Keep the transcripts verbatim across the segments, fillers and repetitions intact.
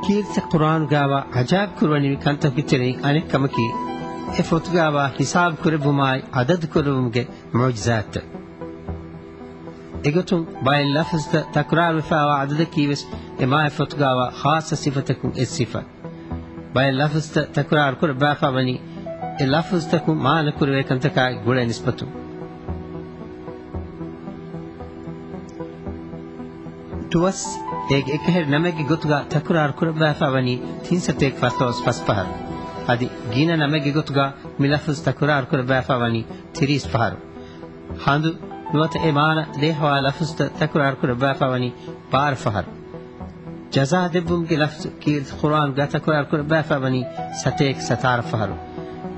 ކީރިތި ޤުރްއާނުގާވާ ޢަޖާއިބު ކުރުވަނިވި ކަންތަކުގެ ތެރެއިން އަނެއް ކަމަކީ، އެ ފޮތުގާވާ ހިސާބު ކުރެއްވުމާއި ޢަދަދު ކުރެއްވުމުގެ މުޢުޖިޒާތްތައް. އެގޮތުން ބައެއް ލަފްޒުތައް ތަކުރާރުވެފާވާ ޢަދަދަކީވެސް އެ މާތް ފޮތުގާވާ ޚާއްޞަ ސިފަތަކުން އެއް ސިފަ. ބައެއް ލަފްޒުތައް ތަކުރާރު ކުރައްވާފާވަނީ އެ ލަފްޒުތަކުން މާނަ ކުރެވޭ ކަންތަކާއި ގުޅޭ ނިސްބަތުން. ދުވަސް އޭގެ އެކަހެރި ނަމެއްގެ ގޮތުގަ ތަކުރާރު ކުރައްވާފާވަނީ ތިން ސަތޭކަ ފަސްދޮޅަސް ފަސް ފަހަރު. އަދި ގިނަ ނަމެއްގެ ގޮތުގަ މި ލަފްޒު ތަކުރާރު ކުރައްވާފާވަނީ ތިރީސް ފަހަރު. ހަނދު ނުވަތަ އެ މާނަ ދޭހަވާ ލަފްޒުތައް ތަކުރާރު ކުރައްވާފާވަނީ ބާރަ ފަހަރު. ޖަޒާ ދެއްވުމުގެ ލަފްޒު ކީރިތި ޤުރްއާނުގަ ތަކުރާރު ކުރައްވާފާވަނީ ސަތޭކަ ސަތާރަ ފަހަރު.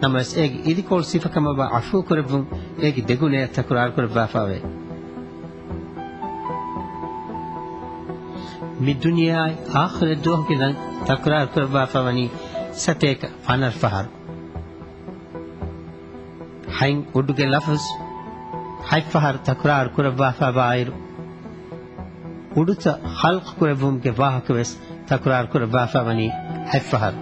ނަމަވެސް އޭގެ އިދިކޮޅު ސިފަކަމަށްވާ ޢަފޫ ކުރެއްވުން އޭގެ ދެގުނަޔަށް ތަކުރާރު ކުރައްވާފާވޭ. މި ދުނިޔެއާއި އާޚިރަތް ދުވަހުގެ ލަން ތަކުރާރު ކުރައްވާފާވަނީ ސަތޭކަ ފަނަރަ ފަހަރު. ހަތް އުޑުގެ ލަފްޒު ހަތް ފަހަރު ތަކުރާރު ކުރައްވާފާވާއިރު، އުޑުތައް ޚަލްޤު ކުރެއްވުމުގެ ވާހަކަވެސް ތަކުރާރު ކުރައްވާފާވަނީ ހަތް ފަހަރު.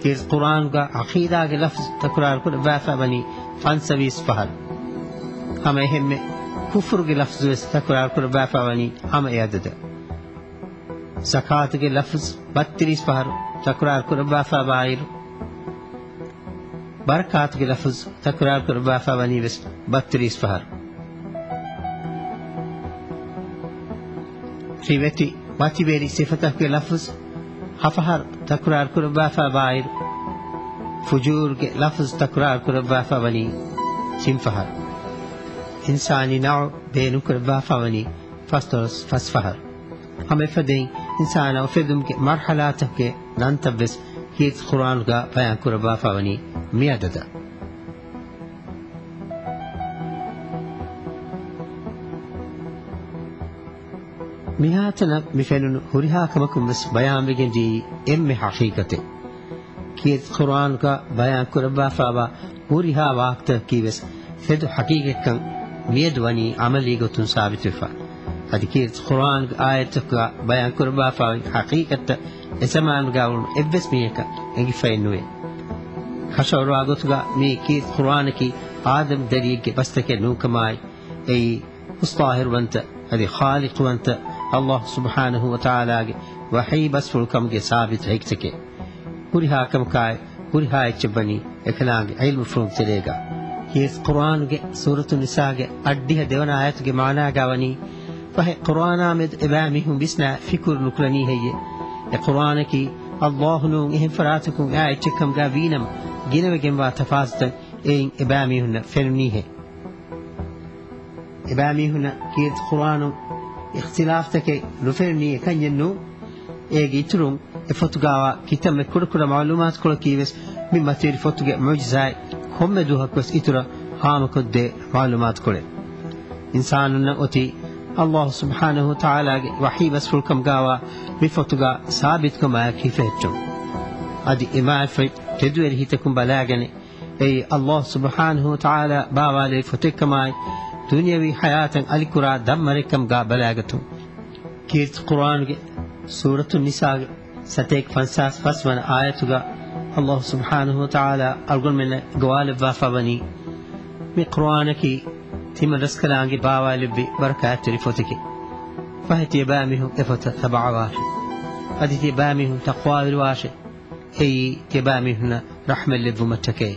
ކީރިތި ޤުރްއާނުގަ ޢަޤީދާގެ ލަފްޒު ތަކުރާރު ކުރައްވާފާވަނީ ފަންސަވީސް ފަހަރު. ހަމަ އެހެންމެ ކުފުރުގެ ލަފްޒުވެސް ތަކުރާރު ކުރައްވާފާވަނީ ހަމަ އެ އަދަދަށް. ޒަކާތުގެ ލަފްޒު ބައްތިރީސް ފަހަރު ތަކުރާރު ކުރައްވާފާވާއިރު، ބަރަކާތުގެ ލަފްޒު ތަކުރާރު ކުރައްވާފާވަނީވެސް ބައްތިރީސް ފަހަރު. ރިވެތި މަތިވެރި ސިފަތަކުގެ ލަފްޒު ހަފަހަރު ތަކުރާރު ކުރައްވާފާވާއިރު، ފުޖޫރުގެ ލަފްޒު ތަކުރާރު ކުރައްވާފާވަނީ ތިން ފަހަރު. އިންސާނީ ނައު ބޭނުން ކުރައްވާފާވަނީ ފަސްދޮޅަސް ފަސް ފަހަރު. ހަމަ އެފަދައިން އިންސާނާ އުފެދުމުގެ މަރްޙަލާތަކުގެ ނަންތައްވެސް ކީރިތި ޤުރްއާނުގަ ބަޔާން ކުރައްވާފާވަނީ މި އަދަދަށް. މިހާތަނަށް މި ފެނުނު ހުރިހާ ކަމަކުން ވެސް ބަޔާންވެގެން ދިޔައީ އެންމެ ޙަޤީޤަތެއް. ކީރިތި ޤުރްއާނުގަ ބަޔާން ކުރައްވާފާވާ ހުރިހާ ވާހަކަތަކަކީ ވެސް ފެދު ޙަޤީޤަތްކަން މިއަދު ވަނީ ޢަމަލީ ގޮތުން ސާބިތުވެފަ. އަދި ކީރިތި ޤުރްއާނުގެ އާޔަތްތަކުގަ ބަޔާން ކުރައްވާފާވި ޙަޤީޤަތްތައް އެ ޒަމާނުގަ ވުނު އެއްވެސް މީހަކަށް އެނގިފައެއް ނުވޭ. ކަށަވަރުވާ ގޮތުގަ މިއީ ކީރިތި ޤުރްއާނަކީ އާދަމް ދަރިއެއްގެ ބަސްތަކެއް ނޫންކަމާއި، އެއީ ހުސް ޠާހިރުވަންތަ އަދި ޚާލިޤުވަންތަ ﷲ ސުބްޙާނަހޫ ވަތަޢާލާގެ ވަޙީ ބަސްފުޅުކަމުގެ ސާބިތު ހެކިތަކެއް. ހުރިހާ ކަމަކާއި ހުރިހާ އެއްޗެއް ވަނީ އެކަލާނގެ ޢިލްމުފުޅުގެ ތެރޭގަ. ކީރިތި ޤުރްއާނުގެ ސޫރަތު ނިސާގެ އަށްޑިހަ ދެވަނަ އާޔަތުގެ މާނާގަ ވަނީ، ފަހެ ޤުރްއާނާ މެދު އެބައިމީހުން ވިސްނާ ފިކުރު ނުކުރަނީ ހެއްޔޭ؟ އެ ޤުރްއާނަކީ ﷲ ނޫން އެހެން ފަރާތަކުން އައި އެއްޗެއްކަމުގަ ވީނަމަ، ގިނަވެގެންވާ ތަފާސްތައް އެއިން އެބައިމީހުންނަށް ފެނުނީހޭ. އެބައިމީހުންނަށް ކީރިތި ޤުރްއާނުން އިޚްތިލާފްތަކެއް ނުފެނުނީ އެކަންޏެއް ނޫން. އޭގެ އިތުރުން އެ ފޮތުގާވާ ކިތަންމެ ކުޑަކުޑަ މަޢުލޫމާތުކޮޅަކީވެސް މި މަތިވެރި ފޮތުގެ މުޢުޖިޒާތް ކޮންމެ ދުވަހަކުވެސް އިތުރަށް ހާމަކޮށްދޭ މަޢުލޫމާތުކޮޅެއް. އިންސާނުންނަށް އޮތީ ﷲ ސުބްޙާނަހޫ ވަތަޢާލާގެ ވަޙީ ބަސްފުޅުކަމުގާވާ މި ފޮތުގާ ސާބިތުކަމާއެކު ހިފެހެއްޓުން. އަދި އެ މާތްފަތް ތެދުވެރި ހިތަކުން ބަލާގަނެ، އެއީ ﷲ ސުބްޙާނަހޫ ވަތަޢާލާ ބާވާލެއްވި ފޮތެއްކަމާއި، ދުނިޔަވީ ޙަޔާތަށް އަލިކުރާ ދަށްމަރެއްކަމުގާ ބަލާގަތުން. ކީރިތި ޤުރްއާނުގެ ސޫރަތު ނިސާގެ ސަތޭކަ ފަންސާސް ފަސް ވަނަ އާޔަތުގަ ﷲ ސުބްޙާނަހޫ ވަތަޢާލާ އަޅުގަނޑުމެންނަށް ގޮވާލައްވާފަ ވަނީ، މި ޤުރްއާނަކީ ތިމަން ރަސްކަލާނގެ ބާވާލެއްވި ބަރަކާތްތެރި ފޮތެކޭ. ފަހެ ތިޔަބައިމީހުން އެ ފޮތަށް ތަބަޢަވާށެ. އަދި ތިޔަބައިމީހުން ތަޤްވާވެރިވާށެ. އެއީ ތިޔަބައިމީހުންނަށް ރަޙްމަތް ލެއްވުމަށްޓަކައި.